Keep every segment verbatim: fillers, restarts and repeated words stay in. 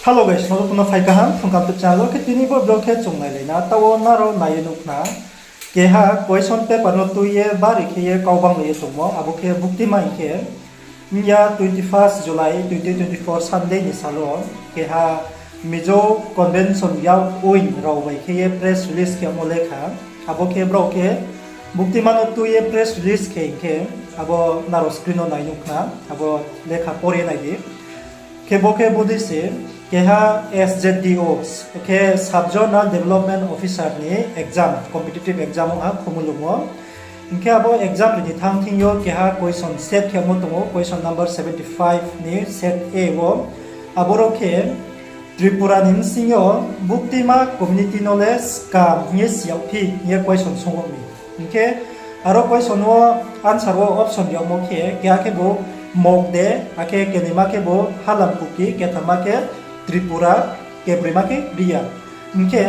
Hello guys, nrao joto no phai kaham Phrung Kaham YouTube channel wo. Khe tini bo vlog khe chung nailai na, taoh wo nrao nai ye nuh khna. Keha question paper no tui ye bari khe ye kau banglai ye tongmo, abo khe buktima hing khe, mya twenty first July twenty twenty four Sunday ni sal wo keha Mizo Convention Youth Wing rao bai khe ye press release khe yagmo lekha. Abo khe brao khe buktima no tui ye press release khe hing khe, abo nrao screen wo nai nuh khna, abo lekha por ye nai di. Khe bo khe bodei se, keha S Z D O, khe Sub Zonal Development Officer ni exam, competitive exam ong ha Khumulwng wo. Hing khe abo exam ri ni thanng thing yo keha question set khe yagmo tong ou, question number seventy five ni set A wo. Aboro khe Tripura ni bsing yo buktima community no le scam hing ye si yagphi hing ye question sung yag mi. Hing khe aro question wo answer wo option yagmo khe, keha khebu Mok de, akhe kenaima khebu Halam Kuki, kethamma khe Tripura, kebroima khe Reang. Hing khe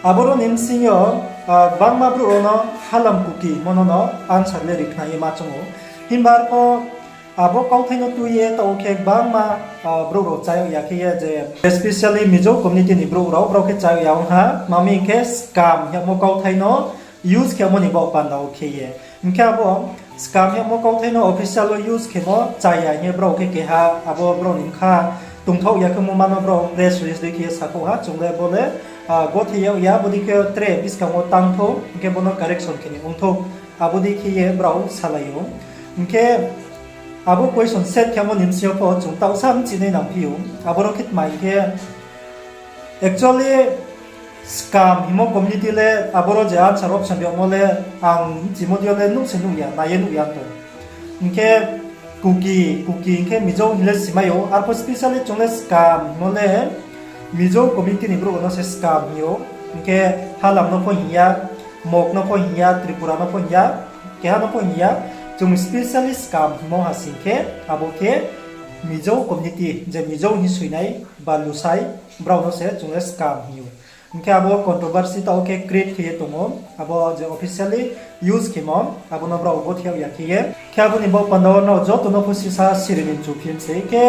aboro ni bsing yo, ah, gbangma brouh rao no Halam Kuki hingmo no no answer le ri khna ye ma choung ou. Himba arpho abo kauthai no tui ye taoh wo khe gbangma, ah, brouh rao chá yag ya khe ye je, especially Mizo community ni brouh rao, brao khe chá yag ya ong ha, tma hing khe scam hingmo kauthai no use khemo ni baoh panda wo khe ye. Hing khe abo scam hingmo kauthai no official wo use khemo chá ya hing ye brao khe keha abo brao ni bkha tongthaoh ya khe mo ma no brao press release dei khe ye sakhouh ha, chung le bo le, ah, gothe yag ya, bodei khe tre buskang wo tang thou, hing khe bo no correction khe ni ong thou, abo dei khe ye brao salai ou. Hing khe abo question set khemo ni bsing yo pho chung taoh sa bchinai nangphi ou. Aboro khe tma hing khe, actually, scam hingmo community le aboro je answer option yagmo le ang bchimo dei yo le nuh se nuh ya, nai ye nuh ya tong. Hing khe Kuki, Kuki hing khe Mizo hing le simai ou, arpho specially chung le scam hingmo le Mizo community ni brouh no se scam hing ou. Hing khe Halam no pho hing ya, Mok no pho hing ya, Tripura no pho hing ya, keha no pho hing ya, chung specially scam hingmo ha sing khe, abo khe Mizo community, je Mizo hing soinai ba Lusai, brao no se chung le scam hing ou. Hing khe abo controversy taoh khe create khe ye tong ou, abo je officially use khemo, abo no brao gothe yag ya khe ye. Khe abo ni baoh panda wo nrao joto no pho sisa siri ni mchu phi mi se. Khe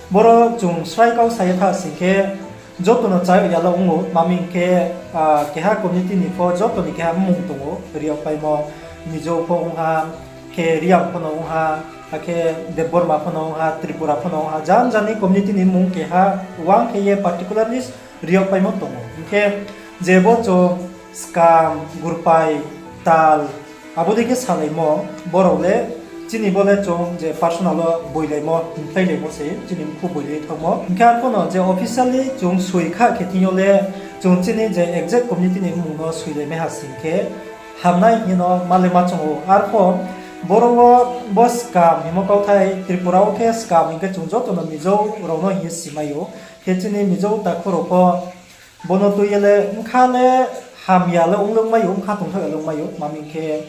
boro chung srai kau sa ye tha sing khe, joto no chá yag ya la ong ou, tma hing khe, ah, keha community ni pho joto ni keha mmung tong ou, Reang paimo Mizo pho ong ha, khe Reang pho no ong ha, akhe Debbarma pho no ong ha, Tripura pho no ong ha, jan jani community ni mmung keha wang khe ye particularly Reang paimo tong ou. Hing khe je bo chung scam, gurpai, tal, abo dei khe salaimo, brao le chini bo le chung je personal wo boilaimo, hingphlailaimo se, chini mkhu boilai thanngmo. Hing khe arpho no je officially chung soi kha khe thing yo le, chung chini je exact community ni mmung no soilai mai ha sing khe, hamnai hing ye no ma le ma choung ou. Arpho boro wo bo scam hingmo kauthai, Tripura wo khe scam hing khe chung joto no Mizo rao no hing ye simai ou. Khe chini Mizo takhu rao pho bo no tui ye le bkha le hamya le ong le ongmai ou, bkha tongthaoh ya le ongmai ou, tma hing khe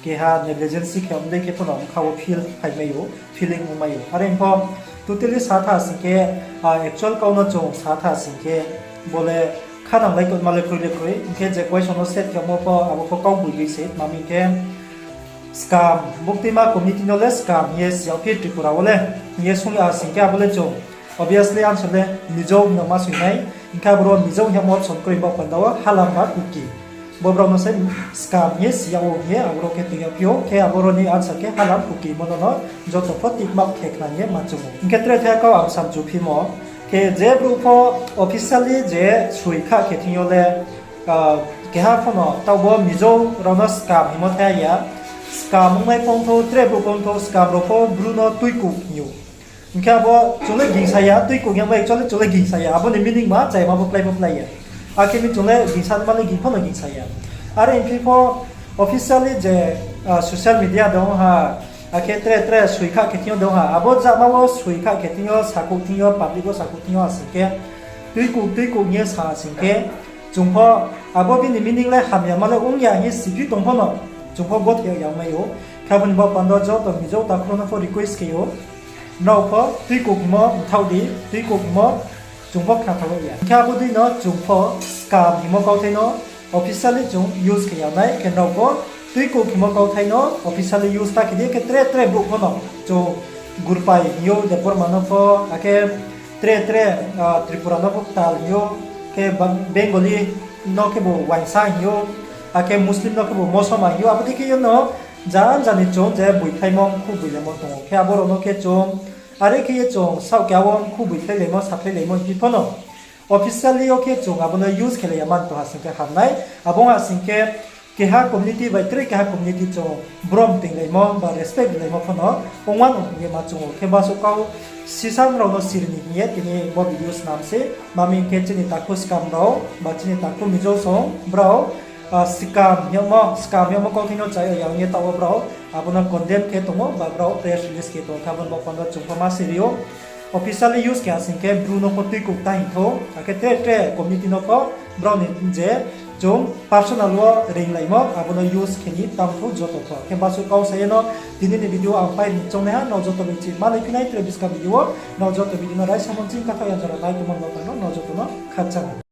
keha negligence khe ong dei khe pho no bkha wo feel phaimai ou, feeling ongmai ou. Are pho totally sa tha sing khe, ah, actual kau no chung sa tha sing khe, bo le khananglai tongma le kroi le kroi, hing khe je question no set khemo pho abo pho kau boi dei se, tma hing khe scam, buktima community no le scam hing ye si yagphi Tripura wo le, hing ye sung ya sing khe abo le chung obviously answer le Mizo hing no ma soi nai. Hing khe aboro Mizo hingmo option kroi baoh panda wo Halam ba Kuki. Bo brao no se scam hing ye si yag ou hing ye aboro khe toing yagphi ou. Khe aboro ni answer khe Halam Kuki hingmo no no joto pho tick mark khe khna hing ye ma choung ou. Hing khe tre the kau ang samchu phimo. Khe je brouh pho officially je soi kha khe thing yo le, ah, keha pho no taoh bo Mizo rao no scam hingmo thai ya. Scam ongnai pho ong thou, tre brouh pho ong thou, scam rao pho bru no tuikuh hing ou. Hing khe abo chung le gingsa ya, tuikuh hing yagmo actually chung le gingsa ya. Abo ni meaning ma chayama pho klái pho klái ya. Akhe mi chung le gingsa ma le ging pho no gingsa ya. Are phi pho officially je, ah, social media de ong ha, akhe tre tre soi kha khe thing yo de ong ha. Abo jama wo soi kha khe thing yo, sakhouh thing yo, public wo sakhouh thing yo asing khe, tuikuh, tuikuh hing ye sa asing khe, chung pho abo bini meaning le hamyama le ong ya hing ye siphi tong pho no, chung pho gothe yag ya ongmai ou. Khe abo ni baoh panda joto Mizo takhu rao no pho request khe ou. Nrao pho tuikuh hingmo mthaoh di, tuikuh hingmo chung pho khnathaoh ya. Hing khe abo dei no chung pho scam hingmo kauthai no officially chung use khe ya nai, khe nrao pho tuikuh hingmo kauthai no officially use ta khe di, khe tre tre brouh pho no chung gurpai hing ou Debbarma no pho, akhe Tre tre, Tripura no pho ktal hing ou, khe Bengali no khebu uaingsa hing ou, akhe Muslim no khebu mosoma hing ou, abo dei khe yo no janja ni chung je boikhlaimo mkhu boilaimo tong ou. Khe abo rao no khe chung, are khe ye chung saoh keha wo mkhu boikhlailaimo, saphlailaimo hing phi pho no, officially yo khe chung abo no use khelai ya man tong ha sing khe ham nai. Abo ong ha sing khe keha community bai tre keha community chung brom toinglaimo ba respect rilaimo pho no ongma no hing ye ma chung ou. Khe basuh kau sisam rao no siri ni hing ye tini bo video snam se. Ma mi hing khe chini takhu Skam rao ba chini takhu Mizo song brao, Skam hingmo, Skam hingmo kauthai no chaya ya ong ye taoh wo brao abo no condemn khe tong ou ba brao press release khe tong ou. Khe abo ni baoh panda chung pho ma siri ou. Officially use khe ha sing khe Bru no pho tuikhouh ta hing thou, akhe tre tre community no pho brao ni je chung personal wo reinglaimo abo no use khe ni tang thou joto pho. Khe basuh kau sa ye no tini ni video ang pai ni choungnaiha, nrao joto bai chih malai phi nai tre buskang video wo. Nrao joto video no raisa mo ching kathaoh ya jora nai tongmo ni baoh panda nrao joto no khakchang.